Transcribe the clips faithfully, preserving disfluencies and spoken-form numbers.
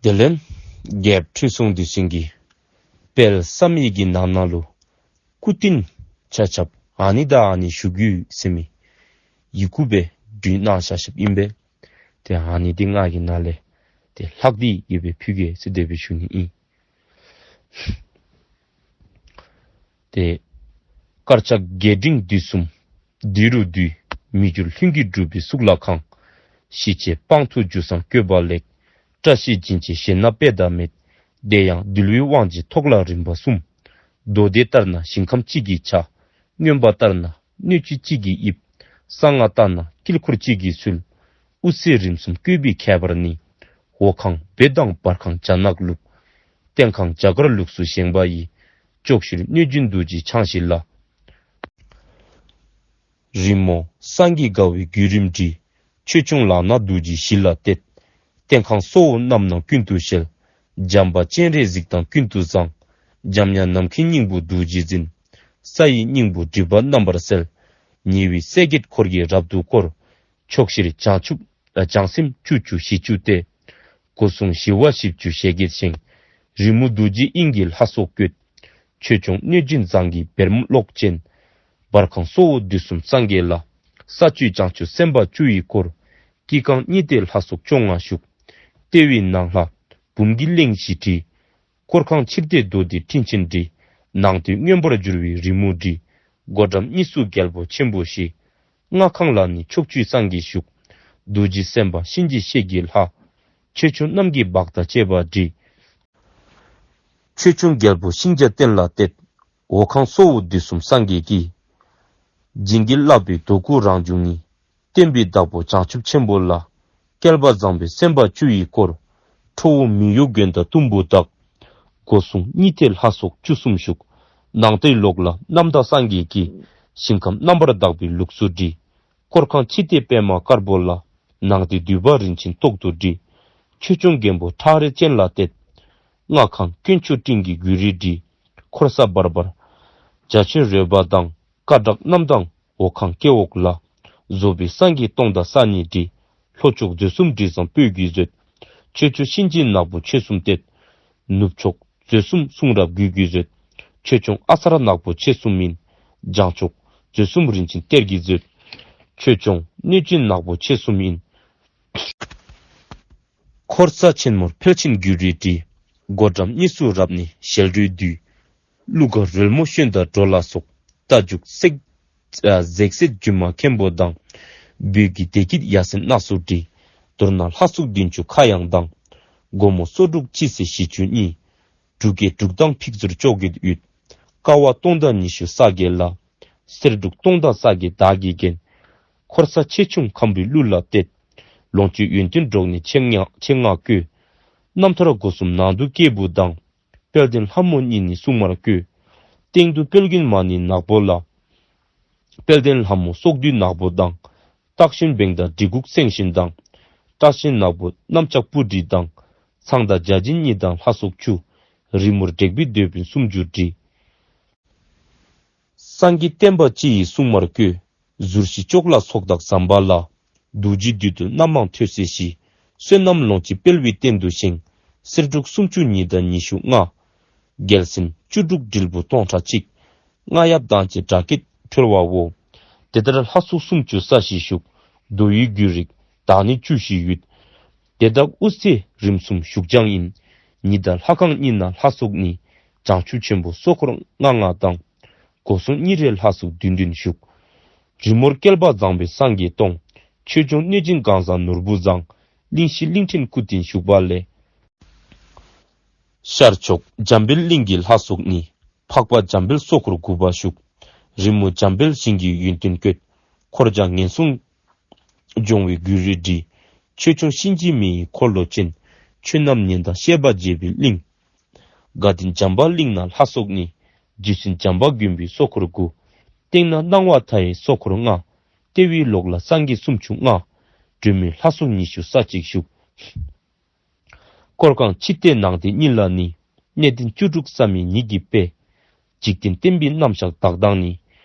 དེ་ལན་རྒྱལཔོ་ཁྲི་སྲོང་ལྡེ་བཙན་གྱིས་དཔལ་བསམ་ཡས་ཀྱི་ནང་ན་ལུ་སྐུ་རྟེན་ཆ་ཁྱབ་ཨ་ནི་དང་ཨ་ནི་བཞུགས་ཡོད་ཟེར་མི་ཡི་གུ་སྦེ་བྲིས་གནང་བཞག་བཞགཔ་ཨིན་པས། ཏེ་ཨ་ནི་འདི་ང་གིས་ནཱ་ལས་ཏེ་ལྷག་སྟེ་ཡོད་པའི་ཕུལ་གེ་ཟེར་དེ་སྦེ་ཞུ་ནི་ཨིན། ཏེ། དཀར་ཆག་རྒྱས་འབྲིང་བསྡུས་གསུམ། བསྡུས་རུ་བསྡུས། མི་འགྱུར་ལྷུན་གྱིས་གྲུབ་པའི་གཙུག་ལག་ཁང་། ཞི་བྱེད་སྤང་ཐོག་རྒྱུ་གསང་བཀོད་པ་ལེགས། བཀྲ་ཤིས་སྦྱིན་བྱེད་གཞན་ན་དཔེ་ཟླ་མེད། དེ་ཡང་འདུལ་བའི་དབང་གིས་ཐོག་ལ་རིམ་པ་གསུམ། མདོ་སྡེ་ལྟར་ན་ཞིང་ཁམས་གཅིག་གི་ཆ། མངོན་པ་ལྟར་ན་སྣོད་བཅུད་གཅིག་གི་དབྱིབས། གསང་སྔགས་ལྟར་ན་དཀྱིལ་འཁོར་གཅིག་གི་ཚུལ། དབུ་རྩེ་རིམ་གསུམ་བཀོད་པའི་ཁྱད་པར་ནི། འོག་ཁང་བོད་དང་བར་ཁང་རྒྱ་ནག་ལུགས། སྟེང་ཁང་རྒྱ་གར་ལུགས་སུ་བཞེངས་པ་ཡི། ཕྱོགས་བཞིར་གནོད་སྦྱིན་རྡོ་རྗེ་འཆང་བཞི་ལ། རི་མོ་སངས་རྒྱས་དགའ་བའི་བརྒྱུད་རིམ་བྲིས། ཆོས་སྐྱོང་ལག་ན་རྡོ་རྗེ་བཞི་ལ་གཏད། སྟེང་ཁང་སོ་འོ་རྣམ་སྣང་ཀུན་ཏུ་ཤེལ། འཇམ་དཔལ་སྤྱན་རས་གཟིགས་དང་ཀུན་ཏུ་བཟང་། འཇམ་དབྱངས་ནམ་མཁའི་སྙིང་པོ་རྡོ་རྗེ་འཛིན། ས་ཡི་སྙིང་པོ་སྒྲིབ་པ་རྣམ་པར་སེལ། ཉེ་བའི་སྲས་བརྒྱད་འཁོར་གྱིས་རབ་ཏུ་བསྐོར། ཕྱོགས་བཞིར་བྱང་ཆུབ་བྱང་སེམས་བཅུ་བཅུ་བཞི་བཅུ་སྟེ། སྒོ་སྲུང་ཞི་བ་བཞི་བཅུ་ཞལ་བརྒྱད་བཞེངས། རི་མོ་རྡོ་རྗེ་དབྱིངས་ཀྱི་ལྷ་ཚོགས་བཀོད། ཆོས་སྐྱོང་གནོད་སྦྱིན་བཟང་གི་བེར་མ་གློག་ཅན། བར་ཁང་སོ་འོ་བསྡུས་གསུམ་སངས་རྒྱས་ལ། ས་བཅུའི་བྱང་ཆུབ་སེམས་དཔའ་བཅུ་ཡིས་བསྐོར། དཀྱིལ་ཁང་གཉིས་ཏེ་ལྷ་ཚོགས་བཅོ་ལྔ་བཞུགས། ལྟེ་བའི་ནང་ལྷ་འབུམ་གྱི་གླིང་བཞི་བྲིས། སྐོར་ཁང་ཕྱིར་ཏེ་རྡོ་རྗེ་སྤྲིན་ཆེན་བྲིས། ནང་དེ་མངོན་པར་འགྱུར་བའི་རི་མོ་བྲིས། སྒོ་འགྲམ་གཉིས་སུ་རྒྱལ་པོ་ཆེན་པོ་བཞི། སྔ་ཁང་ལ་ནི་ཕྱོགས་བཅུའི་སངས་རྒྱས་བཞུགས། རྡོ་རྗེ་སེམས་དཔའ་གཤིན་རྗེ་གཤེད་ཀྱི་ལྷ། ཆོས་སྐྱོང་རྣམས་ཀྱི་འབག་དང་བཅས་པ་བྲིས། ཆོས་སྐྱོང་རྒྱལ་པོ་ཤིང་བྱ་སྟན་ལ་གཏད། འོག་ཁང་སོ་འོ་བསྡུས་གསུམ་སངས་རྒྱས་ཀྱི། བྱིན་གྱིས་བརླབས་པའི་རྡོ་སྐུ་རང་བྱུང་ཉིད། བསྟན་པའི་བདག་པོ་བྱང་ཆུབ་ཆེན་པོ་ལ། བསྐལ་པ་བཟང་པོའི་སེམས་དཔའ་བཅུ་ཡིས་བསྐོར། ཁྲོ་བོ་མི་གཡོ་མགོན་དང་གཏུམ་པོ་དག། སྒོ་སྲུང་གཉིས་ཏེ་ལྷ་ཚོགས་བཅུ་གསུམ་བཞུགས། ནང་དེ་ལོགས་ལ་རྣམ་དག་སངས་རྒྱས་ཀྱི། ཞིང་ཁམས་རྣམ་པར་དག་པའི་ལུགས་སུ་བྲིས། སྐོར་ཁང་ཕྱི་ཏེ་པདྨ་དཀར་པོ་ལ། ནང་དེ་འདུས་པ་རིན་ཆེན་ཏོག་ཏུ་བྲིས། ཆོས་སྐྱོང་མགོན་པོ་ཁྲག་རལ་ཅན་ལ་གཏད། སྔ་ཁང་དཀོན་མཆོག་སྤྲིན་གྱི་བརྒྱུད་རིམ་བྲིས། འཁོར་ས་བར་བར། བྱ་ཆེན་རོལ་པ་དང་། སྐ་བྲག་རྣམས་དང་འོག་ཁང་ཀེ་འོག་ལ། བཟོ་པའི་སངས་རྒྱས་སྟོང་དང་ས་གཉིས་བྲིས། ལྷོ་ཕྱོགས་མཛོད་གསུམ་དྲི་བཟང་སྤོས་ཀྱིས་བཟོས། ཆོས་སྐྱོང་གཤིན་རྗེ་ནག་པོ་མཆེད་གསུམ་གཏད། ནུབ་ཕྱོགས་མཛོད་གསུམ་གསུང་རབ་རྒྱུད་ཀྱིས་བཟོས། ཆོས་སྐྱོང་ཨ་གསར་ནག་པོ་མཆེད་གསུམ་ཡིན། བྱང་ཕྱོགས་མཛོད་གསུམ་རིན་ཆེན་གཏེར་གྱིས་བཟོས། ཆོས་སྐྱོང་གནོད་སྦྱིན་ནག་པོ་མཆེད་གསུམ་ཡིན། འཁོར་ས་ཆེན་མོར་འཕེལ་ཆེན་རྒྱུད་རིམ་བྲིས། སྒོ་འགྲམ་གཉིས་སུ་རབ་ནི་ཞལ་རོལ་བསྡུས། གླུ་གར་རོལ་མོ་ཤོན་དང་སྒྲོ་ལ་སོགས། རྟ་རྒྱུག་སྲེག་ཨ་བརྩེགས་སེ་རྒྱུ་མ་མཁན་པོ་དང་། སྦུལ་གྱི་བདེ་སྐྱིད་ཡ་སེན་སྣ་ཚོགས་བྲིས། མདོར་ན་ལྷ་ཚོགས་བདུན་ཅུ་ཁ་གཡང་དང་། སྒོ་མོ་སོ་དྲུག་སྤྱི་སེ་བཞི་བཅུ་གཉིས། འབྲུ་གས་དྲུག་དང་ཕིག་ཟུར་ཅོག་གིས་དབུས། ཀ་བ་སྟོང་དང་ཉི་ཤུ་ས་གས་ལ། གསེར་འབྲུག་སྟོང་དང་ས་གས་དག་གིས་བརྒྱན། འཁོར་ས་ཆེ་ཆུང་ཁམ་བུའི་གླུ་ལ་གཏད། ལོངས་སྤྱོད་ཡོན་ཏན་སྒྲོག་ནི་ཆེ་ལྔ་ཆེ་ལྔ་བཀོད། རྣམ་ཐར་སྒོ་གསུམ་ནང་དུ་སྐྱེས་བུ་དང་། དཔལ་ལྡན་ལྷ་མོ་གཉིས་ནི་སྲུང་མར་བཀོད། སྟེང་དུ་དཔལ་མགོན་མ་ཎི་ནག་པོ་ལ། དཔལ་ལྡན་ལྷ་མོ་སྲོག་བདུད་ནག་པོ་དང་། སྟག་ཤིང་བེང་དང་གྲི་གུག་སེང་ཤིང་དང་། སྐྲ་ཤད་ནག་པོ་གནམ་ལྕགས་སྤུ་གྲི་དང་། ཚངས་དང་བརྒྱ་བྱིན་གཉིས་དང་ལྷ་ཚོགས་བཅུ། རི་མོར་དྲེགས་པའི་མདོས་བོན་སུམ་ཅུ་བྲིས། སངས་རྒྱས་བསྟན་པ་སྤྱི་ཡི་སྲུང་མར་བཀོད། ཟུར་བཞི་ཅོག་ལ་ཚོགས་བདག་ཟམ་པ་ལ། རྡོ་རྗེ་བདུད་འདུལ་རྣམ་མང་ཐོད་སེ་བཞི། བསོད་ནམས་ལོངས་སྤྱོད་སྤེལ་བའི་རྟེན་དུ་བཞེངས། གསེར་འབྲུག་སུམ་ཅུ་གཉིས་དང་ཉི་ཤུ་ལྔ། རྒྱལ་མཚན་བཅུ་དྲུག་དྲིལ་བུ་སྟོང་ཕྲག་གཅིག། རྔ་ཡབ་དང་བཅས་སྒྲ་སྐད་འཁྲོལ་བའོ། དེ་ལྟར་ལྷ་ཚོགས་སུམ་ཅུ་ས་གཞི་བཞུགས། མདོ་ཡི་རྒྱུད་རིགས་བདག་ནི་བཅུ་བཞི་ཡོད། དེ་དག་དབུ་རྩེ་རིམ་གསུམ་བཞུགས་བྱང་ཡིན། ཉི་ཟླ་ལྷ་ཁང་གཉིས་ན་ལྷ་ཚོགས་ནི། བྱང་ཆུབ་ཆེན་པོ་སྲོག་འཁོར་ལྔ་ལྔ་དང་། སྒོ་སྲུང་གཉིས་རེ་ལྷ་ཚོགས་བདུན་བདུན་བཞུགས། རི་མོར་བསྐལ་པ་བཟང་པོའི་སངས་རྒྱས་སྟོང་། ཆོས་སྐྱོང་གནོད་སྦྱིན་གང་བཟང་ནོར་བུ་བཟང་། གླིང་བཞི་གླིང་ཕྲན་སྐུ་རྟེན་བཞུགས་པ་ལས། ཤར་ཕྱོགས་འཇམ་དཔལ་གླིང་གི་ལྷ་ཚོགས་ནི། འཕགས་པ་འཇམ་དཔལ་སྲོག་འཁོར་དགུ་པ་བཞུགས། རི་མོ་འཇམ་དཔལ་ཞིང་གི་ཡོན་ཏན་བཀོད། འཁོར་བཅས་ངན་སོང་སྦྱོང་བའི་རྒྱུད་རིམ་བྲིས། ཆོས་སྐྱོང་གཤིན་རྗེ་མི་ཡི་འཁོར་ལོ་ཅན། ཆོས་རྣམས་ཉན་དང་བཤད་པ་རྒྱས་པའི་གླིང་། དགའ་ལྡན་འཇམ་དཔལ་གླིང་ན་ལྷ་ཚོགས་ནི། རྗེ་བཙུན་འཇམ་དཔལ་མགོན་པོའི་སྲོག་འཁོར་དགུ། སྟེང་ན་སྣང་བ་མཐའ་ཡས་སྲོག་འཁོར་ལྔ། ལྟེ་བའི་ལོགས་ལ་སངས་རྒྱས་སུམ་ཅུ་ལྔ། སྒྲོལ་མའི་ལྷ་ཚོགས་ཉི་ཤུ་རྩ་གཅིག་བཞུགས། སྐོར་ཁང་ཕྱི་ལྟེ་ནང་ལྟེ་གཉིས་ལ་ནི། གནས་བརྟན་བཅུ་དྲུག་བསམ་ཡས་ཉིད་ཀྱི་དཔལ། འཇིག་རྟེན་བརྟན་པའི་རྣམ་གཞག་བདག་དང་ནི།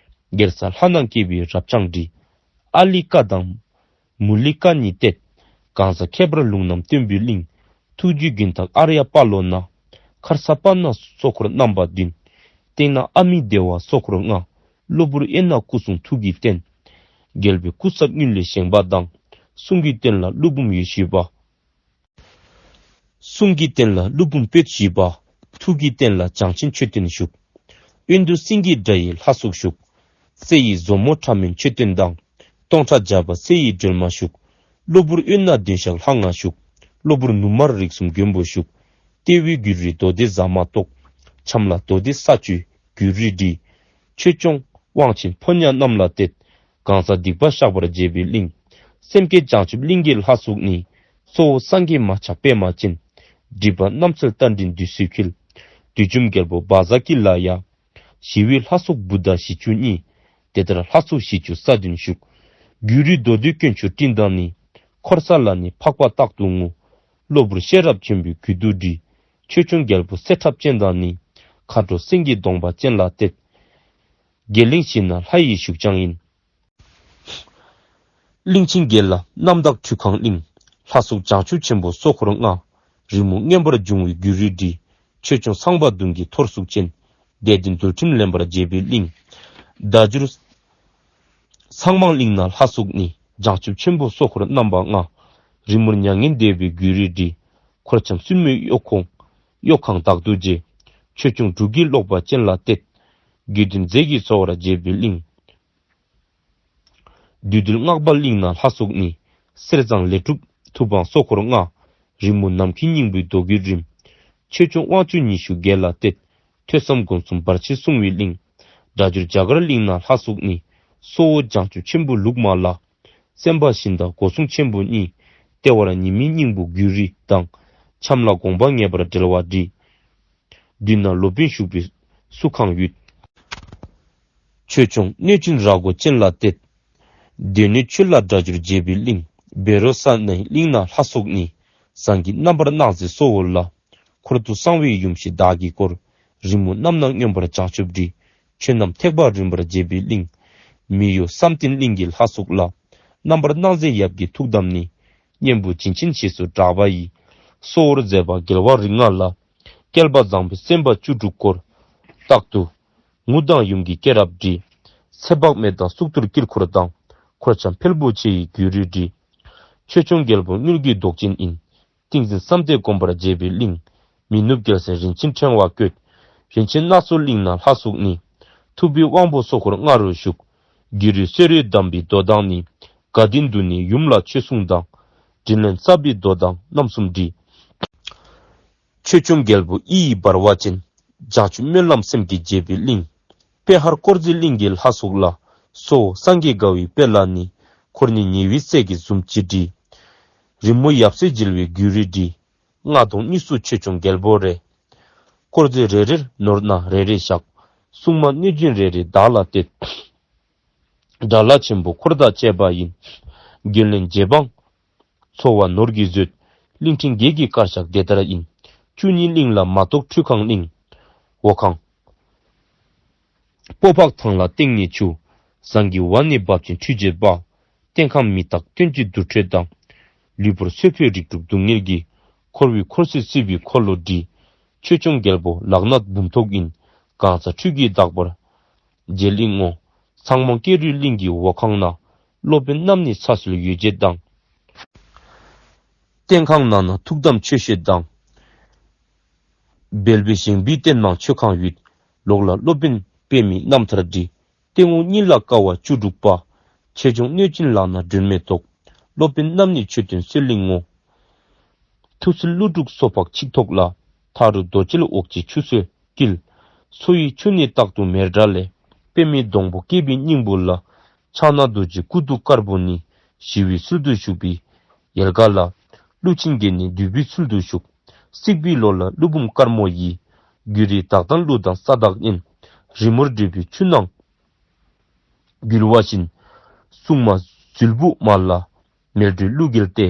རྒྱལ་སྲས་ལྷ་རྣམས་སྐྱེ་བའི་རབ་འབྱམས་བྲིས། ཨཱ་ལི་ཀ་དང་། མུ་ལི་ཀ་གཉིས་གཏད། གང་ཟག་ཁྱད་པར་ལུང་རྣམས་སྟོན་པའི་གླིང་། ཐུགས་རྒྱུད་རྒྱུན་ཐག་ཨཱརྱ་པཱ་ལོ་ན། ཁརྶ་པཱ་ཎ་སོགས་འཁོར་རྣམ་པ་བདུན། སྟེང་ན་ཨ་མི་དེ་ཝ་སོགས་འཁོར་ལྔ། གློ་བུར་དབེན་ན་སྐུ་གསུང་ཐུགས་ཀྱི་རྟེན། རྒྱལ་པོའི་སྐུ་ཚབ་སྔོན་ལས་བཞེངས་པ་དང་། གསུང་གི་རྟེན་ལ་ཀླུ་འབུམ་འོད་བཞི་པ། གསུང་གི་རྟེན་ལ་ཀླུ་འབུམ་པོད་བཞི་པ། ཐུགས་ཀྱི་རྟེན་ལ་བྱང་ཆེན་མཆོད་རྟེན་བཞུགས། གཡོན་དུ་སེང་གེའི་སྒྲ་ཡི་ལྷ་ཚོགས་བཞུགས། རྩེ་ཡི་མཛོ་མོ་ཕྲ་མེན་མཆོད་རྟེན་དང་། སྟོང་ཕྲག་བརྒྱ་པ་རྩེ་ཡི་སྒྲོལ་མ་བཞུགས། གློ་བུར་དབེན་ན་བདུན་ཞག་ལྷ་ལྔ་བཞུགས། གློ་བུར་ནུ་མར་རིགས་གསུམ་མགོན་པོ་བཞུགས། ལྟེ་བའི་གུ་རུས་མདོ་སྡེ་ཟ་མ་ཏོག། ཆམ་ལ་མདོ་སྡེ་ས་བཅུའི་གུ་རུས་བྲིས། ཆོས་སྐྱོང་དབང་ཆེན་ཕོ་ཉ་རྣམས་ལ་གཏད། གང་ཟག་སྡིག་པ་བཤགས་པར་བྱེད་པའི་གླིང་། སེམས་བསྐྱེད་བྱང་ཆུབ་གླིང་གི་ལྷ་ཚོགས་ནི། གཙོ་བོ་སངས་རྒྱས་མ་ཆགས་པད་མ་ཅན། སྒྲིབ་པ་རྣམ་སེལ་རྟ་མགྲིན་བདུད་རྩིའི་འཁྱིལ། བདུད་འཇོམས་རྒྱལ་པོ་བཛྲ་ཀི་ལ་ཡ། ཞི་བའི་ལྷ་ཚོགས་བུདྡྷ་བཞི་བཅུ་གཉིས། དེ་ལྟར་ལྷ་ཚོགས་བཞི་བཅུ་རྩ་བདུན་བཞུགས། གུ་རུས་མདོ་སྡེ་དཀོན་མཆོག་སྤྲིན་དང་ནི། འཁོར་ས་ལ་ནི་འཕགས་པ་རྟག་ཏུ་ངུ། གློ་བུར་ཤེས་རབ་ཆེན་པོའི་གུས་འདུད་བྲིས། ཆོས་སྐྱོང་རྒྱལ་པོ་གསེར་ཁྲབ་ཅན་དང་ནི། མཁའ་འགྲོ་སེང་གེའི་གདོང་པ་ཅན་ལ་གཏད། རྒྱས་གླིང་བཞི་ན་ལྷ་ཡི་བཞུགས་བྱང་ཡིན། གླིང་ཆེན་བརྒྱད་ལ་རྣམ་དག་ཁྲུས་ཁང་གླིང་། ལྷ་ཚོགས་བྱང་ཆུབ་ཆེན་པོ་སོགས་འཁོར་ལྔ། རི་མོ་མངོན་པར་འབྱུང་བའི་གུ་རུས་བྲིས། ཆོས་སྐྱོང་ཚངས་པ་མདུན་གྱི་ཐོར་གཟུགས་ཅན། དད་ལྡན་འདུལ་ཁྲིམས་ལེན་པར་བྱེད་པའི་གླིང་། སྒྲ་སྒྱུར་ཚངས་མང་གླིང་ན་ལྷ་ཚོགས་ནི། བྱང་ཆུབ་ཆེན་པོ་སོགས་འཁོར་རྣམ་པ་ལྔ། རི་མོར་མྱ་ངན་འདས་པའི་གུ་རུས་བྲིས། འཁོར་འཆམ་སྲིན་མོའི་གཡོ་ཁོང་། གཡོ་ཁང་དག་ཏུ་རྗེ། ཆོས་སྐྱོང་འབྲུག་གི་ཀློག་པ་ཅན་ལ་གཏད། དགེ་འདུན་རྫས་ཀྱིས་འཚོ་བར་བྱེད་པའི་གླིང་། བདུད་འདུལ་སྔགས་པ་གླིང་ན་ལྷ་ཚོགས་ནི། གསེར་ཟངས་ལས་གྲུབ་ཐུབ་དབང་སོགས་འཁོར་ལྔ། རི་མོ་ནམ་མཁའི་སྙིང་པོའི་རྡོ་རྒྱུད་རིམ། ཆོས་སྐྱོང་དབང་ཕྱུག་ཉི་ཤུ་བརྒྱད་ལ་གཏད། ཐོས་བསམ་སྒོམ་གསུམ་བར་ཆད་སྲུང་བའི་གླིང་། སྒྲ་སྒྱུར་རྒྱ་གར་གླིང་ན་ལྷ་ཚོགས་ནི། གཙོ་བོ་བྱང་ཆུབ་ཆེན་པོ་ལུགས་མ་ལ། སེམས་དཔའ་གཞན་དག་སྒོ་སྲུང་ཆེན་པོ་གཉིས། ལྟེ་བར་ཉི་མའི་སྙིང་པོ་གུ་རུ་དང་། ཆམ་ལ་དགོངས་པ་ངེས་པར་འགྲེལ་བ་བྲིས། མདུན་ན་སློབ་དཔོན་བཞུགས་པའི་བསུ་ཁང་ཡོད། ཆོས་སྐྱོང་གནོད་སྦྱིན་ར་མགོ་ཅན་ལ་གཏད། སྡེ་སྣོད་ཆོས་ལ་སྒྲ་སྒྱུར་བྱེད་པའི་གླིང་། བཻ་རོ་ཙ་ནའི་གླིང་ན་ལྷ་ཚོགས་ནི། ཟངས་ཀྱི་རྣམ་པར་སྣང་མཛད་གཙོ་བོ་ལ། འཁོར་དུ་གསང་བའི་ཡུམ་བཞི་དག་གིས་བསྐོར། རི་མོ་རྣམ་སྣང་མངོན་པར་བྱང་ཆུབ་བྲིས། ཆོས་རྣམས་ཐེག་པ་རིམ་པར་འབྱེད་པའི་གླིང་། མི་གཡོ་བསམ་གཏན་གླིང་གི་ལྷ་ཚོགས་ལ། རྣམ་པར་སྣང་མཛད་ཡབ་ཀྱི་ཐུགས་དམ་ནི། གཉན་པོ་བྱིན་ཆེན་ཞེས་སུ་གྲགས་པ་ཡི། གཙོ་བོར་མཛད་པ་རྒྱལ་བ་རིགས་ལྔ་ལ། བསྐལ་པ་བཟང་པོའི་སེམས་དཔའ་བཅུ་དྲུག་བསྐོར། རྟག་ཏུ་ངུ་དང་ཡུམ་གྱི་སྐྱེས་རབས་བྲིས། ཚེ་དཔག་མེད་དང་གཙུག་ཏོར་དཀྱིལ་འཁོར་དང་། འཁོར་འཆམ་ཕལ་པོ་ཆེ་ཡི་གུ་རུས་བྲིས། ཆོས་སྐྱོང་རྒྱལ་པོ་དངུལ་གྱི་མདོག་ཅན་ཡིན། ཏིང་འཛིན་བསམ་གཏན་བསྒོམ་པར་བྱེད་པའི་གླིང་། མི་ནུབ་རྒྱལ་མཚན་རིན་ཆེན་ཕྲེང་བ་བཀོད། རིན་ཆེན་སྣ་ཚོགས་གླིང་ན་ལྷ་ཚོགས་ནི། ཐུབ་པའི་དབང་པོ་སོགས་འཁོར་ལྔ་རུ་བཞུགས། གུ་རུས་གསེར་འོད་བསྡམས་པའི་མདོ་དང་ནི། དགའ་ལྡན་འདུ་ནི་ཡུམ་ལ་ཆོས་སྲུང་དང་། དྲིན་ལན་བསབ་པའི་མདོ་དང་རྣམ་གསུམ་བྲིས། ཆོས་སྐྱོང་རྒྱལ་པོ་ཨི་ཡི་འབར་བ་ཅན། བྱང་ཆུབ་སྨོན་ལམ་སེམས་ཀྱིས་འབྱེད་པའི་གླིང་། པེ་ཧར་དཀོར་མཛོད་གླིང་གི་ལྷ་ཚོགས་ལ། གཙོ་བོ་སངས་རྒྱས་དགའ་བའི་དཔལ་ལ་ནི། འཁོར་ནི་ཉེ་བའི་སྲས་ཀྱིས་འཛུམ་གྱིས་བྲིས། རི་མོ་ཡབ་སྲས་འཇིལ་བའི་གུ་རུས་བྲིས། ལྔ་དང་གཉིས་སུ་ཆོས་སྐྱོང་རྒྱལ་པོ་རེ། དཀོར་མཛོད་རེ་རེར་ནོར་སྣ་རེ་རེ་བཞག། སྲུང་མ་གནོད་སྦྱིན་རེ་རེ་བདག་ལ་གཏད། དགྲ་ལྷ་ཆེན་པོ་འཁོར་དང་བཅས་པ་ཡིན། རྒྱུན་ལས་རྗེ་འབངས་འཚོ་བ་ནོར་གྱིས་བཟོད། གླིང་ཕྲན་བརྒྱད་ཀྱི་དཀར་ཆག་དེ་ལྟར་ཡིན། བཅུ་གཉིས་གླིང་ལ་མ་གཏོགས་ཁྲུས་ཁང་གླིང་། འོ་ཁང་། སྤོ་ཕག་ཐང་ལ་སྟེང་ནས་ཆུ། ཟངས་ཀྱི་བ་ནི་འབབ་ཅིང་ཁྲུས་བྱེད་པ། སྟེང་ཁང་མི་རྟག་སྟོན་གྱི་དུར་ཁྲོད་དང་། ལུས་པོར་སོལ་ཕོད་རིགས་དྲུག་སྡུག་བསྔལ་གྱི། འཁོར་བའི་འཁོར་ཚེ་སྲིད་པའི་འཁོར་ལོ་བྲི། ཆོས་སྐྱོང་རྒྱལ་པོ་ལག་ན་འབུམ་ཐོགས་ཡིན། གང་ཟག་ཁྲུས་ཀྱིས་དག་པར་བྱེད་གླིང་ངོ་། ཚང་མང་ཀེ་རུའི་གླིང་གི་འོ་ཁང་ན། སློབ་དཔོན་རྣམས་ནི་ཚ་གསོལ་འོད་བརྒྱལ་དང་། སྟེང་ཁང་ནང་ན་ཐུགས་དམ་ཆོས་བཤད་དང་། སྦལ་པའི་བཞེངས་པའི་རྟེན་མང་མཆོད་ཁང་ཡོད། ལོགས་ལ་སློབ་དཔོན་པདྨའི་རྣམ་ཐར་བྲིས། སྟེང་འོག་གཉིས་ལ་ཀ་བ་བཅུ་དྲུག་པ། ཆོས་སྐྱོང་གནོད་སྦྱིན་ལག་ན་སྒྲོན་མེ་ཐོགས། སློབ་དཔོན་རྣམས་ནི་མཆོད་རྟེན་གསོལ་གླིང་ངོ་། ཐུགས་སྲས་ཀླུ་སྒྲུབ་སོ་ཕག་ཆིག་ཐོགས་ལ། ཐག་རིང་རྡོ་གཅལ་འོག་གཅིག་ཆུ་སོས་དཀྱིལ། མཚོ་ཡི་ཆུ་ནི་རྟག་ཏུ་མེར་བསྒྲལ་ལས། པདྨའི་སྡོང་པོ་སྐྱེས་པའི་སྙིང་པོ་ལ། ཕྱག་ན་རྡོ་རྗེ་སྐུ་གདུགས་དཀར་པོ་ནི། ཞི་བའི་ཚུལ་དུ་བཞུགས་པའི་ཡལ་ག་ལ། ཀླུ་ཆེན་བརྒྱད་ནི་འདུས་པའི་ཚུལ་དུ་བཞུགས། བརྩིགས་པའི་ལོ་ལ་ཀླུ་འབུམ་དཀར་མོ་ཡི། གུ་རུས་དག་དང་ཀླུ་དང་ས་བདག་གཉེན། རི་མོར་བྲིས་པའི་ཆུ་ནང་འགུལ་བ་བཞིན། སྲུང་མ་ཟུལ་པོ་མ་ལ། མལ་གྲོའི་ཀླུ་རྒྱལ་ཏེ།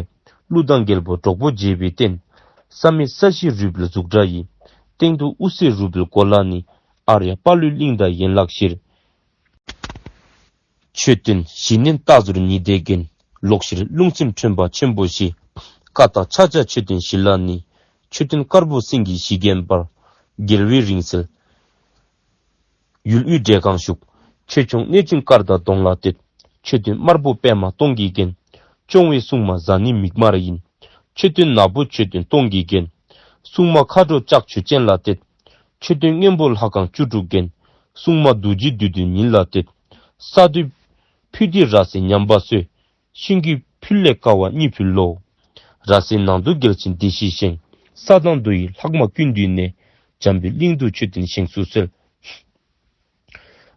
ཀླུ་དང་རྒྱལ་པོ་གྲོགས་པོ་བྱེད་པའི་རྟེན། བསམ་མེད་ས་གཞི་རུས་སྦལ་གཟུགས་འདྲ་ཡི། སྟེང་དུ་དབུ་རྩེ་རུས་སྦལ་གོ་ལ་ནི། ཨཱརྱ་དཔལ་ལྷོའི་གླིང་དང་ཡན་ལག་བཞིར། མཆོད་རྟེན་བཞི་ནི་རྟ་ཟུར་ཉི་ཟླས་བརྒྱན། ལོགས་བཞིར་རླུང་སེམས་ཁྲོན་པ་ཆེན་པོ་བཞི། ཀ་དག་ཕྱག་རྒྱ་མཆོད་རྟེན་བཞི་ལ་ནི། མཆོད་རྟེན་དཀར་པོ་སེང་གེ་བཞི་བརྒྱན་པར། རྒྱལ་བའི་རིང་བསྲེལ་ཡུལ་དབུས་འབྲས་སྒང་བཞུགས། ཆོས་སྐྱོང་གནོད་སྦྱིན་སྐར་དང་གདོང་ལ་གཏད། མཆོད་རྟེན་དམར་པོ་པདྨ་སྟོང་གིས་བརྒྱན། སྐྱོང་བའི་སྲུང་མ་གཟའ་ནི་མིག་དམར་ཡིན། མཆོད་རྟེན་ནག་པོ་མཆོད་རྟེན་སྟོང་གིས་བརྒྱན། སྲུང་མ་མཁའ་འགྲོ་ལྕགས་ཀྱུ་སྤྱན་ལ་གཏད། མཆོད་རྟེན་སྔོན་པོ་ལྷ་ཁང་བཅུ་དྲུག་བརྒྱན། སྲུང་མ་རྡོ་རྗེ་བདུད་འདུལ་ཉིན་ལ་གཏད། ས་རྡུལ་ཕུད་འདི་ར་སའི་ཉམས་པ་སོས། ཤིང་གི་ཕུད་ལས་ཀ་བ་གཉིས་ཕུལ་ལོ། ར་སའི་ནང་དུ་རྒྱལ་ཆེན་སྡེ་བཞི་བཞེངས། ས་དང་རྡོ་ཡི་ལྷག་མ་ཀུན་འདུས་ནས། འཇམ་པའི་གླིང་དུ་མཆོད་རྟེན་བཞེངས་སུ་གསོལ།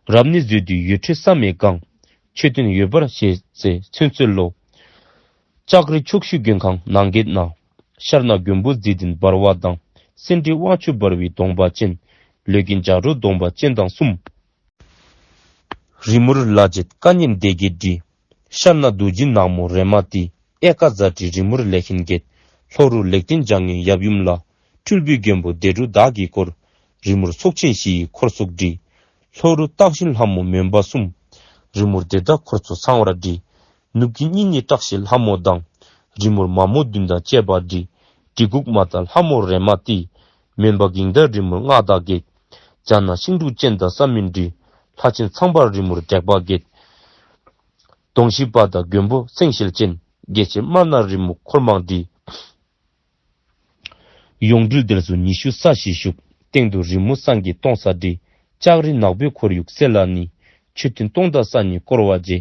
རབ་གནས་མཛོད་འདི་ཡོད་ཁྲི་ས་མེད་གང་། མཆོད་རྟེན་ཡོད་པར་ཞེས་ཚེ་མཚོན་གསོལ་ལོ། ལྕགས་རི་ཕྱོགས་བཞི་མགོན་ཁང་ནང་གི་ན། ཤར་ན་མགོན་པོ་མཛེས་ལྡན་འབར་བ་དང་། སེ་འབྲས་དབང་ཕྱུག་འབར་བའི་གདོང་པ་ཅན། ལུས་ཀྱི་འཇའ་རོ་གདོང་པ་ཅན་དང་གསུམ། རི་མོར་ལ་བྱེད་བཀའ་ཉན་སྡེ་བརྒྱད་བྲིས། ཤར་ན་རྡོ་རྗེ་ནག་མོ་རེ་མ་ཏི། གཡས་ཀ་ཛ་དྲི་རི་མོར་ལས་མཁན་བརྒྱད། ལྷོ་རུ་ལེགས་ལྡན་འཇམ་མགོན་ཡབ་ཡུམ་ལ། སྤྲུལ་པའི་མགོན་པོ་བདེ་འགྲོ་བདག་གིས་བསྐོར། རི་མོར་ཚོགས་ཆེན་བཞི་ཡི་འཁོར་ཚོགས་བྲིས། ལྷོ་རུ་སྟག་ཤིང་ལྷ་མོ་མོན་པ་གསུམ། རི་མོར་དེ་དག་འཁོར་ཚོགས་ཚང་བར་བྲིས། ནུབ་ཀྱི་གཉིས་ནི་བཀྲ་ཤིས་ལྷ་མོ་དང་། རི་མོར་མ་མོ་བདུན་དང་བཅས་པ་བྲིས། གྲི་གུག་མ་དང་ལྷ་མོ་རེ་མ་ཏི། མོན་པ་གིང་དང་རི་མོར་སྔགས་བདག་བརྒྱད། བྱ་ན་ཤིང་འབྲུག་ཅན་དང་ས་མིན་བྲིས། ལྷ་ཆེན་ཚངས་པར་རི་མོར་དྲེགས་པ་བརྒྱད། གདོང་བཞི་པ་དང་མགོན་པོ་སེང་ཞལ་ཅན། རྒྱལ་ཆེན་དམར་ནག་རི་མོ་འཁོར་མང་བྲིས། ཡོངས་འབྲེལ་དེར་སུ་ཉི་ཤུ་རྩ་བཞི་བཞུགས། སྟེང་དུ་རི་མོ་སངས་རྒྱས་སྟོང་རྩ་བྲིས། ལྕགས་རི་ནག་པོའི་ཁོར་ཡུག་གསེར་ལ་ནི། མཆོད་རྟེན་སྟོང་དང་ས་གཉིས་བསྐོར་བ་རྗེ།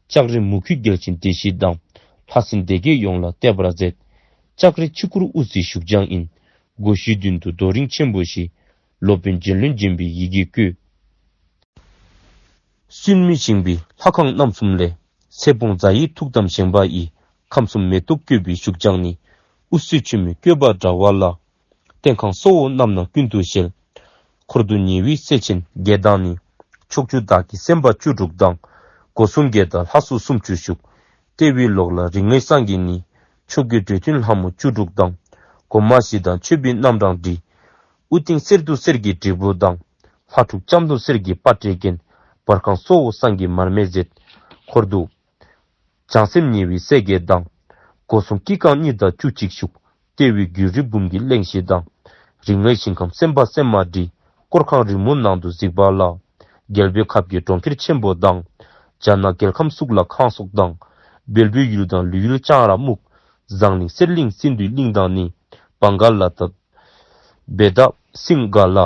ལྕགས་རི་མུ་ཁྱུད་རྒྱལ་ཆེན་སྡེ་བཞི་དང་། ལྷ་སྲིན་སྡེ་བརྒྱད་ཡོངས་ལ་གཏད་པར་མཛད། ལྕགས་རི་ཕྱི་ཁུར་དབུ་རྩེའི་བཞུགས་བྱང་ཡིན། སྒོ་བཞིའི་མདུན་དུ་རྡོ་རིང་ཆེན་པོ་བཞི། སློབ་དཔོན་རྗེ་བློན་འཇིམ་པའི་ཡི་གེ་བཀོད། སུན་མི་ཤིང་པའི་ལྷ་ཁང་རྣམ་གསུམ་ལས། ཚེ་སྤོང་རྫ་ཡི་ཐུགས་དམ་བཞེངས་པ་ཡི། ཁམས་གསུམ་མེ་ཏོག་བཀོད་པའི་བཞུགས་བྱང་ནི། དབུ་རྩེ་ཆུ་མོའི་བཀོད་པ་འདྲ་བ་ལ། སྟེང་ཁང་སོ་བོ་རྣམ་སྣང་ཀུན་ཏུ་ཤེལ། འཁོར་དུ་ཉེ་བའི་སྲས་ཆེན་བརྒྱད་དང་ནི། ཕྱོགས་བཅུ་བདག་གི་སེམས་དཔའ་བཅུ་དྲུག་དང་། སྒོ་སྲུང་བརྒྱད་དང་ལྷ་སོ་སུམ་ཅུ་བཞུགས། ལྟེ་བའི་ལོགས་ལ་རིགས་ལྔའི་སངས་རྒྱས་ནི། མཆོག་གི་གྲོས་མཐུན་ལྷ་མོ་བཅུ་དྲུག་དང་། སྒོ་མ་བཞི་དང་མཆོད་པའི་རྣམ་གྲངས་བྲིས། དབུ་སྟེང་གསེར་དུ་གསེར་གྱི་དྲིལ་བུ་དང་། ལྷ་ཕྲུག་ལྕམ་དུ་གསེར་གྱི་པ་ཏྲས་བརྒྱན། བར་ཁང་སོ་བོ་སངས་རྒྱས་མར་མེ་མཛད། འཁོར་དུ། བྱང་སེམས་ཉེ་བའི་སྲས་བརྒྱད་དང་། སྒོ་སྲུང་དཀྱིལ་ཁང་གཉིས་དང་བཅུ་གཅིག་བཞུགས། ལྟེ་བའི་བརྒྱུད་རིམ་འབུམ་གྱི་གླེང་གཞི་དང་། རིགས་ལྔའི་ཞིང་ཁམས་སེམས་དཔའ་སེམས་མ་བྲིས། སྐོར་ཁང་རི་མོ་ནང་དུ་གཟིགས་པ་ལ། རྒྱལ་པོའི་ཁབ་ཀྱི་གྲོང་ཁྱེར་ཆེན་པོ་དང་། བྱ་ན་རྒྱལ་ཁམས་གཙུག་ལག་ཁང་སོགས་དང་། བལ་པོའི་ཡུལ་དང་ལུས་ཡུལ་ལྕང་ར་སྨུག། ཟངས་གླིང་གསེར་གླིང་སིནྡྷུའི་གླིང་དང་ནི། བང་ག་ལ་དང་། བེ་ད་སིང་ག་ལ།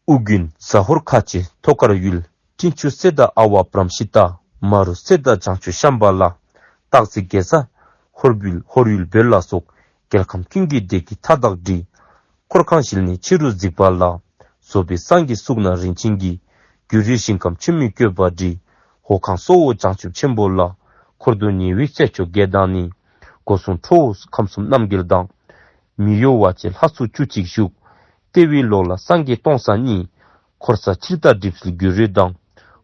ཨུ་རྒྱན་ཟ་ཧོར་ཁ་ཆེ་ཐོ་དཀར་ཡུལ། སྤྲིན་ཆུ་སེ་ད་ཨ་བ་བྲམ་ཤི་ཏ། མ་རུ་སེ་ད་བྱང་ཆུབ་ཤམ་བྷ་ལ། སྟག་རྩེ་དགེ་ས་ཧོར་ཡུལ་ཧོར་ཡུལ་བོད་ལ་སོགས། རྒྱལ་ཁམས་ཀུན་གྱི་བདེ་སྐྱིད་མཐའ་དག་བྲིས། འཁོར་ཁང་ཞལ་ནས་ཕྱི་རུ་གཟིགས་པ་ལ། བཟོ་པའི་སངས་རྒྱས་གཙུག་ན་རིན་ཆེན་གྱི། བརྒྱུད་རིམ་ཞིང་ཁམས་ཆུ་མོའི་བཀོད་པ་བྲིས། འོག་ཁང་སོ་བོ་བྱང་ཆུབ་ཆེན་པོ་ལ། འཁོར་དུ་ཉེ་བའི་སྲས་མཆོག་བརྒྱད་དང་ནི། སྒོ་སྲུང་ཁྲོ་བོ་ཁམས་གསུམ་རྣམ་རྒྱལ་དང་། མི་གཡོ་བ་བཅས་ལྷ་ཚོགས་བཅུ་གཅིག་བཞུགས། ལྟེ་བའི་ལོགས་ལ་སངས་རྒྱས་སྟོང་རྩ་གཉིས། འཁོར་ས་ཕྱིར་ལྟ་སྒྲིབ་སེལ་བརྒྱུད་རིམ་དང་།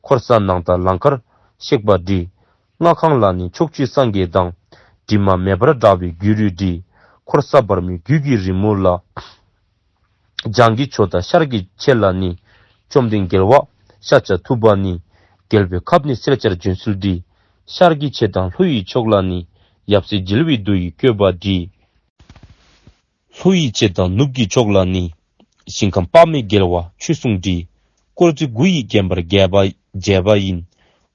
འཁོར་ས་ནང་ལྟ་ལང་ཀར་གཤེགས་པ་བྲིས། སྔགས་ཁང་ལ་ནི་ཕྱོགས་བཅུའི་སངས་རྒྱས་དང་། དྲི་མ་མེད་པར་བཀྲ་བའི་བརྒྱུད་རིམ་བྲིས། འཁོར་ས་བར་མའི་རྒྱུད་ཀྱི་རི་མོ་ལ། བྱང་གི་ཕྱོགས་དང་ཤར་གྱི་ཕྱེད་ལ་ནི། བཅོམ་ལྡན་རྒྱལ་བ་ཤཱཀྱ་ཐུབ་པ་ནི། རྒྱལ་པོའི་ཁབ་ནས་སེར་སྦྱར་ལྗོན་ཚུལ་བྲིས། ཤར་གྱི་ཕྱེད་དང་ལྷོ་ཡི་ཕྱོགས་ལ་ནི། ཡབ་སྲས་རྒྱལ་བའི་མདོ་ཡི་བཀོད་པ་བྲིས། ལྷོ་ཡི་ཕྱེད་དང་ནུབ་ཀྱི་ཕྱོགས་ལ་ནི། ཞིང་ཁམས་དཔག་མེད་རྒྱལ་བ་ཆོས་སྲུང་བྲིས། དཀོར་མཛོད་དགུ་ཡིས་བརྒྱན་པར་མཇལ་བ་མཇལ་བ་ཡིན།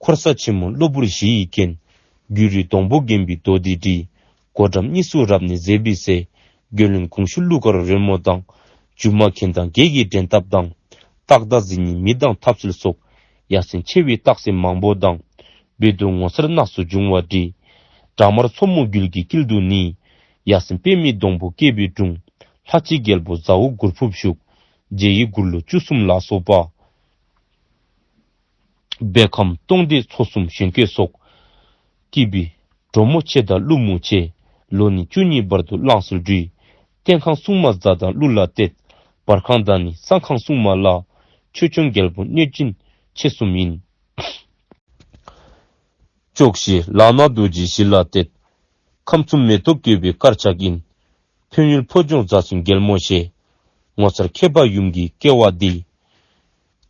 འཁོར་ས་ཆེན་མོ་གློ་བུར་བཞི་ཡིས་བརྒྱན། བརྒྱུད་རིམ་སྡོང་པོ་བརྒྱན་པའི་མདོ་སྡེ་བྲིས། སྒོ་འགྲམ་གཉིས་སུ་རབ་གནས་མཛེས་པའི་སྲས། རྒྱལ་བློན་གོང་ཞུ་གླུ་གར་རོལ་མོ་དང་། སྒྱུ་མ་མཁན་དང་བགེགས་ཀྱི་འགྲན་སྟབས་དང་། སྟག་དང་གཟིག་གཉིས་མི་དང་འཐབ་རྩོད་སོགས། ཡ་མཚན་ཆེ་བའི་རྟགས་གསལ་མང་པོ་དང་། བོད་དུ་ངོ་མཚར་སྣ་ཚོགས་འབྱུང་བ་བྲིས། བྲག་དམར་མཚོ་མོ་རྒྱུད་ཀྱི་དཀྱིལ་དུ་ནི། ཡ་མཚན་པདྨའི་སྡོང་པོ་སྐྱེས་པའི་དྲུང་། ལྷ་གཅིག་རྒྱལ་པོ་ཟ་འོག་གུར་ཕུབ་བཞུགས། རྗེ་ཡི་མགུར་གླུ་བཅུ་གསུམ་ལ་སོགས་པ། བོད་ཁམས་སྟོང་སྡེ་ཚོ་གསུམ་གཞོན་སྐྱེས་སོགས། སྐྱིད་པའི་གྲོ་མོ་ཆེ་དང་ཀླུ་མོ་ཆེ། ལོ་ནི་བཅུ་གཉིས་བར་དུ་གླང་སོགས་འབྲི། སྟེང་ཁང་སྲུང་མ་གཟའ་དང་ཀླུ་ལ་གཏད། བར་ཁང་དང་ནི་གསང་ཁང་སྲུང་མ་ལ། ཆོས་སྐྱོང་རྒྱལ་པོ་གནོད་སྦྱིན་མཆེད་གསུམ་ཡིན། ཕྱོགས་བཞི་ལག་ན་རྡོ་རྗེ་བཞི་ལ་གཏད། ཁམས་གསུམ་མེ་ཏོག་བཀོད་པའི་དཀར་ཆག་ཡིན། ཕན་ཡུལ་ཕོ་སྐྱོང་རྫ་ཆུང་རྒྱལ་མོ་ཞེས། ངོ་མཚར་ཁྱད་པར་ཡུམ་གྱི་སྐྱེ་བ་འདི།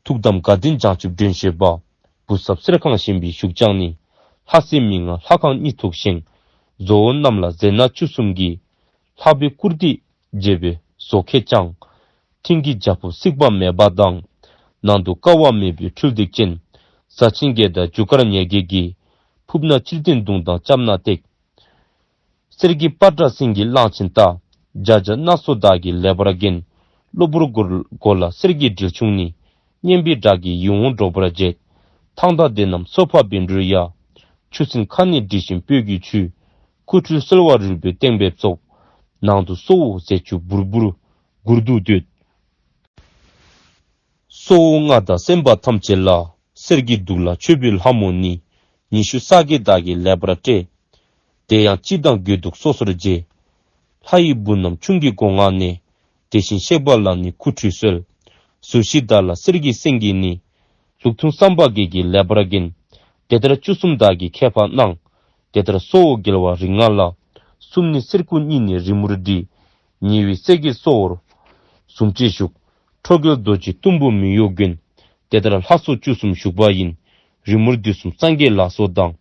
ཐུགས་དམ་དགའ་ལྡན་བྱང་ཆུབ་སྒྲོན་ཞེས་པ། བུ་ཚབ་གསེར་ཁང་བཞེངས་པའི་བཞུགས་བྱང་ནི། ལྷ་སྲས་མི་མངའ་ལྷ་ཁང་གཉིས་ཐོག་བཞེངས། རྫོགས་འོད་རྣམས་ལ་རྫས་སྣ་བཅུ་གསུམ་གྱིས། ཐག་པའི་བཀུར་སྟི་རྒྱས་པའི་བཟོ་ཁས་བཅངས། མཐིང་གི་རྒྱ་ཕུབ་བསྲེགས་པ་མེད་པ་དང་། ནང་དུ་ཀ་བ་མེད་པའི་འཕྲུལ་སྟེགས་ཅན། ཟ་ཆེན་བརྒྱད་དང་རྒྱུ་སྐར་ཉེར་བརྒྱད་ཀྱིས། ཕུབ་ན་ཅིར་སྟེང་མདུང་དང་ལྕམ་ནག་སྟེགས། གསེར་གྱི་པ་ཏྲ་སེང་གེ་གླང་ཆེན་རྟ། རྒྱ་རྒྱ་སྣ་ཚོགས་དག་གིས་ལེགས་པར་བརྒྱན། གློ་བུར་མགོ་མགོ་ལ་གསེར་གྱི་སྒྲིལ་ཆུང་ནི། སྙན་པའི་སྒྲ་གིས་ཡིད་འོང་སྒྲོག་པར་བྱེད། ཐང་མདའ་སྡེ་རྣམས་སོ་ཕག་བཻ་ཌཱུརྱ། ཆུ་སྲིན་ཁ་ནི་འདྲིལ་ཞིང་སྤོས་ཀྱི་ཆུ། ཁུ་ཁྲུས་གསོལ་བ་རུས་པའི་སྟེང་འབེབས་སོགས། ནང་དུ་སོ་འོ་ཟས་བཅུད་འབུར་འབུར་མགུར་དུ་བསྟོད། སོ་འོ་ལྔ་དང་སེམས་དཔའ་ཐམས་ཅད་ལ། གསེར་གྱི་གདུགས་ལ་མཆོད་པའི་ལྷ་མོ་ནི། ཉི་ཤུ་རྩ་བརྒྱད་དག་གིས་ལེགས་པར་སྤྲས། དེ་ཡང་སྤྱི་དང་དགོས་གཏུགས་སོ་སོར་བརྗེ། ལྷ་ཡི་བུ་རྣམས་ཁྱུང་གི་སྒོ་ང་ནས། དེ་བཞིན་གཤེགས་པ་ལ་ནི་ཁུ་ཁྲུས་གསོལ། ཟུར་བཞི་དག་ལ་གསེར་གྱི་སེང་གེ་ནི། གཟུགས་ཐུང་བསམ་པ་བརྒྱད་ཀྱིས་ལེགས་པར་བརྒྱན། དེ་ལྟར་བཅུ་གསུམ་དག་གིས་ཁྱད་འཕགས་སྣང་། དེ་ལྟར་སོ་འོ་རྒྱལ་བ་རིགས་ལྔ་ལ། གསུམ་ནི་གསེར་སྐུ་གཉིས་ནི་རི་མོར་བྲིས། ཉེ་བའི་སྲས་ཀྱི་སོ་འོར་ཟུམ་བཅས་བཞུགས། ཁྲོ་རྒྱལ་རྡོ་རྗེ་གཏུམ་པོ་མི་གཡོ་མགོན། དེ་ལྟར་ལྷ་ཚོགས་བཅུ་གསུམ་བཞུགས་པ་ཡིན། རི་མོར་བདུད་གསུམ་སངས་རྒྱས་ལ་སོགས་དང་།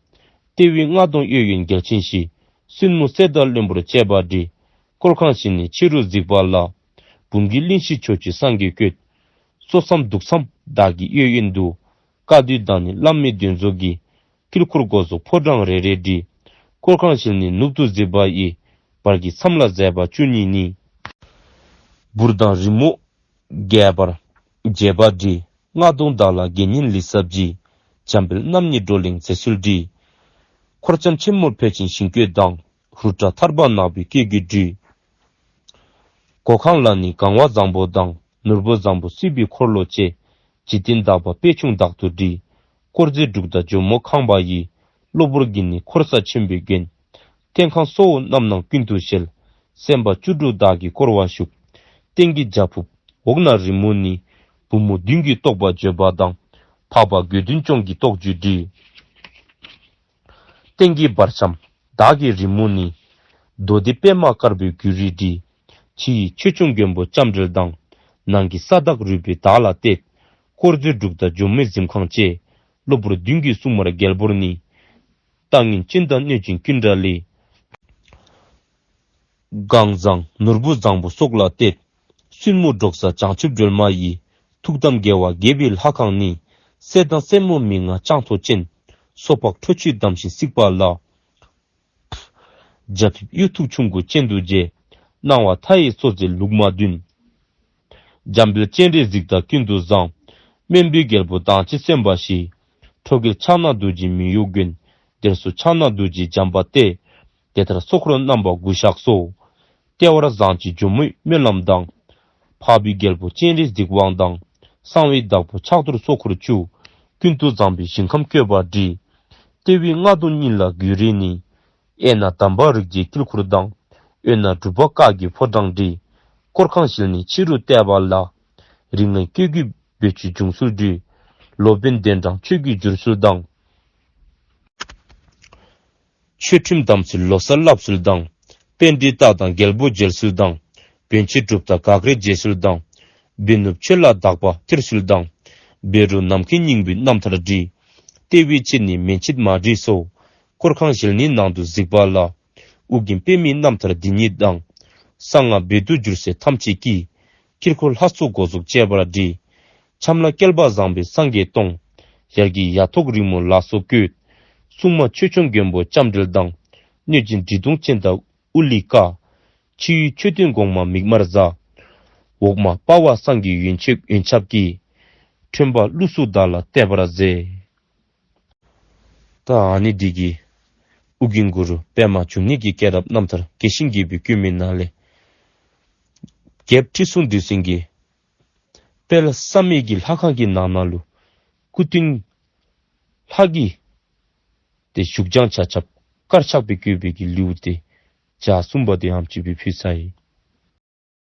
ལྟེ་བའི་རྔ་གདོང་གཡས་གཡོན་རྒྱལ་ཆེན་བཞི། བཙུན་མོ་སྲས་དང་བློན་པོར་བཅས་པ་བྲིས། སྐོར་ཁང་བཞི་ནི་ཕྱི་རུ་གཟིགས་པ་ལ། འབུམ་གྱི་གླིང་བཞི་ཕྱོགས་བཅུའི་སངས་རྒྱས་བཀོད། སོ་མཚམས་གདུགས་མཚམས་དག་གི་གཡས་གཡོན་དུ། བཀའ་སྡུད་དང་ནི་བླ་མའི་གདན་ཚོགས་ཀྱི། དཀྱིལ་འཁོར་སྒོ་ཟོག་ཕོ་བྲང་རེ་རེ་བྲིས། སྐོར་ཁང་བཞི་ནི་ནུབ་ཏུ་གཟིགས་པ་ཡི། བར་གྱི་མཚམས་ལ་མཛེས་པ་བཅུ་གཉིས་ནི། འབུར་དང་རི་མོ་རྒྱས་པར་རྒྱས་པ་བྲིས། རྔ་གདོང་དག་ལ་དགེ་བསྙེན་ལི་ཟབ་ཀྱི། འཇམ་དཔལ་རྣམ་གཉིས་བགྲོ་གླེང་མཛད་ཚུལ་བྲིས། འཁོར་ལྕམ་ཆེན་མོར་ཕལ་ཆེན་ཞིང་བཀོད་དང་། རུ་དྲ་ཐར་པ་ནག་པོའི་སྐད་ཀྱིས་བྲིས། སྒོ་ཁང་ལ་ནི་གང་བ་བཟང་པོ་དང་། ནོར་བུ་བཟང་པོ་སྲིད་པའི་འཁོར་ལོ་བཅས། འཇིག་རྟེན་དག་པ་པད་ཆུང་དག་ཏུ་བྲིས། དཀོར་མཛོད་འབྲུག་དང་ཇོ་མོ་ཁང་པ་ཡི། གློ་བུར་གྱི་ནི་འཁོར་ས་ཆེན་པོའི་རྒྱན། སྟེང་ཁང་སོ་འོ་རྣམ་སྣང་ཀུན་ཏུ་ཤེལ། སེམས་དཔའ་བཅུ་དྲུག་དག་གིས་བསྐོར་བ་བཞུགས། སྟེང་གི་རྒྱ་ཕུབ་འོག་ན་རི་མོ་ནི། བུ་མོ་བདུན་གྱི་རྟོགས་པ་བརྗོད་པ་དང་། འཕགས་པ་དགེ་འདུན་སྐྱོང་གི་རྟོགས་བརྗོད་བྲིས། སྟེང་གི་བར་ཁྱམས་བདག་གི་རི་མོ་ནི། མདོ་སྡེ་པད་མ་དཀར་པོའི་གུ་རུས་བྲིས། ཕྱི་ཡི་ཆོས་སྐྱོང་མགོན་པོ་ལྕམ་དྲལ་དང་། ནང་གི་ས་བདག་རུས་པའི་བདག་ལ་གཏད། དཀོར་མཛོད་འབྲུག་དང་ཇོ་མོའི་གཟིམ་ཁང་བཅས། གློ་བུར་བདུན་གྱི་སྲུང་མར་རྒྱལ་པོར་ནི། རྟ་ངན་སྤྱིན་དང་གནོད་སྦྱིན་ཀུན་དགྲ་ལས། གང་བཟང་ནོར་བུ་བཟང་པོ་སོགས་ལ་གཏད། བཙུན་མོ་འབྲོག་བཟའ་བྱང་ཆུབ་སྒྲོལ་མ་ཡི། ཐུགས་དམ་རྒྱལ་བ་དགྱེས་པའི་ལྷ་ཁང་ནི། སྲས་དང་སྲས་མོ་མི་མངའ་ལྕང་ཐོག་ཅན། སོ་ཕག་ཁྲོ་ཆུས་བསྡམས་ཤིང་བརྩིགས་པ་ལ། རྒྱ་ཕིབས་གཡུ་ཐུག་ཆུང་ཀུ་ཅན་དུ་བརྗེ། སྣང་བ་མཐའ་ཡས་སོ་མཛེས་ལུགས་མ་བདུན། འཇམ་དཔལ་སྤྱན་རས་གཟིགས་དང་ཀུན་ཏུ་བཟང་། དམན་པའི་རྒྱལ་པོ་དྭངས་བཅུད་སེམས་དཔའ་བཞི། ཁྲོ་རྒྱལ་ཕྱག་ན་རྡོ་རྗེ་མི་གཡོ་མགོན། དེར་སོ་ཕྱག་ན་རྡོ་རྗེ་འཇམ་པ་སྟེ། དེ་ལྟར་ཚོགས་འཁོར་རྣམ་པ་དགུ་ཞག་སོ། ལྟེ་བར་བཟང་བྱེད་ཇོ་མོའི་སྨོན་ལམ་དང་། འཕགས་པའི་རྒྱལ་པོ་སྤྱན་རས་གཟིགས་དབང་དང་། གསང་བའི་བདག་པོ་ཕྱག་རྡོར་ཚོགས་འཁོར་བཅུ། ཀུན་ཏུ་བཟང་པོའི་ཞིང་ཁམས་བཀོད་པ་བྲིས། ལྟེ་བའི་རྔ་གདོང་གཉིས་ལ་གུ་རུས་ནི། གཡས་ན་དམ་པ་རིགས་བརྒྱའི་དཀྱིལ་འཁོར་དང་། གཡོན་ན་སྒྲུབ་པ་བཀའ་བརྒྱུད་ཕོ་བྲང་བྲིས། སྐོར་ཁང་བཞི་ནི་ཕྱི་རུ་བལྟས་པ་ལ། རིགས་ལྔའི་བཀོད་བརྒྱུད་བེད་སྤྱོད་འབྱུང་ཚུལ་བྲིས། སློབ་དཔོན་གདན་དྲངས་ཆོས་ཀྱི་བསྒྱུར་ཚུལ་དང་། ཆོས་ཁྲིམས་དམ་ཚིག་ལོ་གསར་བསླབ་ཚུལ་དང་། པཎྜི་ཏ་དང་རྒྱལ་པོ་མཇལ་ཚུལ་དང་། བོན་ཆོས་གྲུབ་མཐའ་དགག་རེས་བྱེད་ཚུལ་དང་། བཻ་ནུབ་ཆོས་ལ་དག་པ་སྟེར་ཚུལ་དང་། བཻ་རོ་ནམ་མཁའི་སྙིང་པོའི་རྣམ་ཐར་བྲིས། ལྟེ་བའི་དཀྱིལ་ནི་མན་ཆད་མ་བྲིས་སོ། སྐོར་ཁང་ཞལ་ནི་ནང་དུ་གཟིགས་པ་ལ། ཨོ་རྒྱན་པདྨའི་རྣམ་ཐར་འདི་ཉིད་དང་། གསང་སྔགས་བཻ་ལྡན་བསྒྱུར་སྲོལ་ཐམས་ཅད་ཀྱི། དཀྱིལ་འཁོར་ལྷ་ཚོགས་སྒོ་ཟོག་བཅས་པར་བྲིས། ཁྱམས་ལ་བསྐལ་པ་བཟང་པོའི་སངས་རྒྱས་སྟོང་། ཡར་གྱི་ཡ་ཐོག་རིང་མོ་ལ་སོགས་བཀོད། སྲུང་མ་ཆོས་སྐྱོང་མགོན་པོ་ལྕམ་དྲལ་དང་། གནོད་སྦྱིན་འབྲི་གུང་ཅན་དང་ཨུ་ལི་ཀ། ཕྱི་ཡི་མཆོད་རྟེན་གོང་མ་མིག་དམར་བཟའ། འོག་མ་དཔའ་བ་བསང་གི་འོད་ཆེབ་འོད་ཆབ་ཀྱིས། ཁྲོན་པ་ཀླུ་གཟུགས་བདག་ལ་གཏད་པར་མཛད། ད་ཨ་ནི་འདི་གི་ཨོ་རྒྱན་གུ་རུ་པདྨ་འབྱུང་གནས་ཀྱི་སྐྱེས་རབས་རྣམ་ཐར་རྒྱས་ཤིང་རྒྱས་པའི་བཀོད་མའི་ནང་ལས། རྒྱལཔོ་ཁྲི་སྲོང་ལྡེ་བཙན་གྱིས་དཔལ་བསམ་ཡས་ཀྱི་ལྷ་ཁང་གི་ནང་ན་ལུ་སྐུ་རྟེན་ལྷ་གི་དེ་བཞུགས་བྱང་ཆ་ཁྱབ་དཀར་ཆག་པའི་བཀོད་པའི་གི་ལེའུ་སྟེ་ཇ་གསུམ་པ་དེ་ཡང་བཅུ་པའི་ཕུལ་ཚར་ཡི།